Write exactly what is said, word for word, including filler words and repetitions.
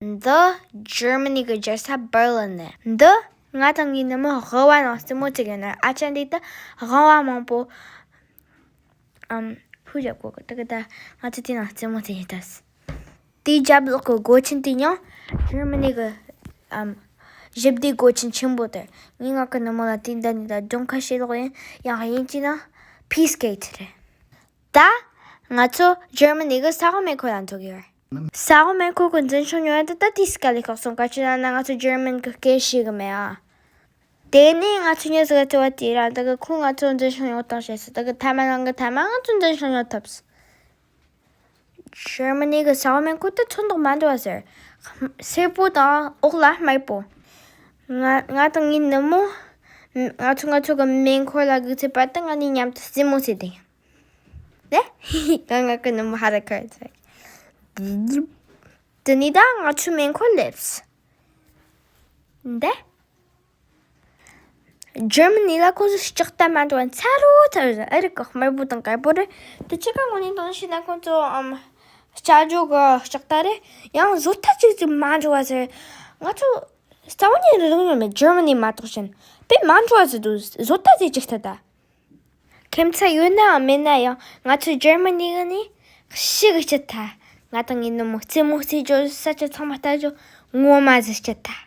འདི་ཇར་མ་ནི་གི་རྒྱལ་ས་བྷར་ལིན་ནས། འདི་ང་དང་ངའི་ནུ་མོ་ལྷོ་བ་ནང་རྩེད་མོ་རྩེ་གི་ཡོད་ནི་རེད། ཨ་ཅག་འདི་ད་ལྷོ་བ་མང་པོ། ཨམ། ཕུ་རྒྱབ་གོ་གི་ད་གི་ད་ང་ཚོ་དེ་ནང་རྩེད་མོ་རྩེ་ཡི་ད། དེའི་རྒྱབ་ལོགས་ཀྱི་སྒོ་ཆེན་དེ་ཡང་ཇར་མ་ནི་གི། ཨམ། ཞི་བདེའི་སྒོ་ཆེན་ཆེན་པོ་དེ། ངས་ང་གི་ནུ་མོ་ལ་དེ་འདྲ་ནི་ད་སྦྱོང་ཁ་བྱེད་ལོག་ཡིན། ཡང་དབྱིན་ཇི་ན་Peace Gate རེད། ད་ང་ཚོ་ཇར་མ་ནི་གི་ས་འོག་མེ་འཁོར་ལ་འགྲོ་གི་ཡོད་རེད། ས་འོག་མེ་འཁོར་གི་འཛིན་སྐྱོང་ཉོ་ཡ་དེ་ད་དེ་སྐད་ལས་ཁག་སོང་། ག་ཅི་ན་ན་ང་ཚོ་ཇར་མན་གི་སྐད་ཤེས་གི་མེད་ཨ། དེ་ནས་ང་ཚོ་མྱི་ཟིག་ག་བརྩི་བ་དེ་ར་ད་གི་ཁོ་ང་ཚོ་འཛིན་སྐྱོང་ཡོང་སྟངས་བཤད་སོང་། ད་གི་ཐ་མ་ནང་གི་ཐ་མ་ང་ཚོ་འཛིན་སྐྱོང་ཡོང་ཐབས། ཇར་མ་ནི་གི་ས་འོག་མེ་འཁོར་དེ་ཚོན་མདོག་མ་འདྲ་བ་ཟེར། སེར་པོ་དང་འོག་ལ་དམར་པོ། ང་ང་དང་ངའི་ནུ་མོ། ང་ཚོ་ང་ཚོ་གི་མེ་འཁོར་ལ་སྒུག་ཚེ་བར་དུ་ང་གཉིས་མཉམ་དུ་རྩེད་མོ་རྩེ་དེ། ནས་ད་ང་གི་ནུ་མོ་ཧ་ར་ཁ་ཚ། དེ་ནས་ད་ང་ཚོ་མེ་འཁོར་སླེབས། འདི། ཇར་མ་ནི་ལ་ཁོ་ཚོ་ལྕགས་རྟ་མ་འགྲོ་བ་ཚ་རུ་ཚ་རུ། ཨ་རི་ཀ་དམར་པོ་དང་དཀར་པོ་རེད། དེ་ཕྱི་ཁ་ངོས་ནས་བཏང་ཤེ་ན་ཁོ་ཚོ་ཨམ། ལྕགས་ཀྱི་ལྕགས་རྟ་རེད། ཡང་བཟོ་ལྟ་གཅིག་གཅིག་མ་འགྲོ་བ་ཟེར། ང་ཚོ་རྩ་བ་ཉིད་རེ་རུང་ཡོད་མེད། ཇར་མ་ནི་མ་གཏོགས་གཞན་དཔེ་མ་འགྲོ་བ་ཟེར་འདུག་བཟོ་ལྟ་ཟེར་གཅིག་ལྟ་ད། ཁྱིམ་ཚང་ཡོད་ནའང་མེད་ན་ཡང་ང་ཚོ་ཇར་མ་ནི་གི་ནི་ཤི་གི་སྐྱིད་ཐལ། ང་དང་ངའི་ནུ་མོ་རྩེད་མོ་རྩེ་རྒྱུ་ས་ཆ་ཚང་མ་ལྟ་རྒྱུ་ངོ་མ་ཟིག་སྐྱིད་ཐལ།